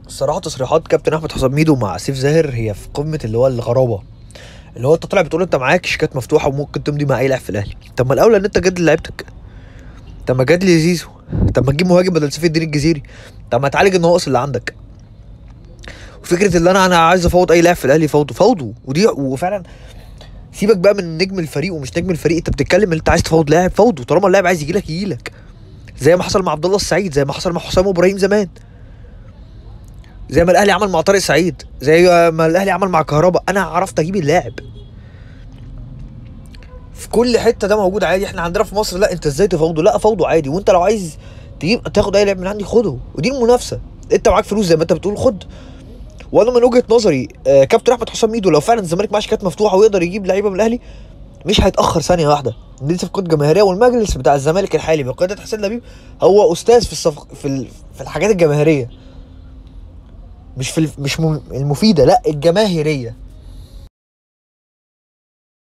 الصراحة تصريحات كابتن احمد حسام ميدو مع سيف زاهر هي في قمة اللي هو الغرابة، اللي هو انت طالع بتقول انت معاك شيكات مفتوحة وممكن تمضي مع اي لاعب في الاهلي. طب ما الاولى ان انت تجدد لعيبتك، طب ما تجدد لزيزو، طب ما تجيب مهاجم بدل سيف الدين الجزيري، طب ما تعالج النواقص اللي عندك. وفكره اللي انا عايز افوض اي لاعب في الاهلي، فوضه فوضه. ودي وفعلا سيبك بقى من نجم الفريق ومش نجم الفريق، انت بتتكلم ان انت عايز تفوض لاعب، فوضه طالما اللاعب عايز يجي لك يجي لك، زي ما حصل مع عبد الله السعيد، زي ما حصل مع حسام ابراهيم زمان، زي ما الاهلي عمل مع طارق سعيد، زي ما الاهلي عمل مع كهربا. انا عرفت اجيب اللاعب في كل حتة، ده موجود عادي. احنا عندنا في مصر لا، انت ازاي تفاوضه؟ لا فوضه عادي، وانت لو عايز تجيب تاخد اي لاعب من عندي خده، ودي المنافسة. انت معاك فلوس زي ما انت بتقول خد. وانا من وجهه نظري كابتن احمد حسام ميدو لو فعلا الزمالك معاه شيكات مفتوحة ويقدر يجيب لعيبة من الاهلي مش هيتاخر ثانية واحدة. دي صفقات جماهيرية، والمجلس بتاع الزمالك الحالي بقيادة حسين لبيب هو استاذ في الصفق في الحاجات الجماهيرية، مش في مش المفيدة، لا الجماهيرية.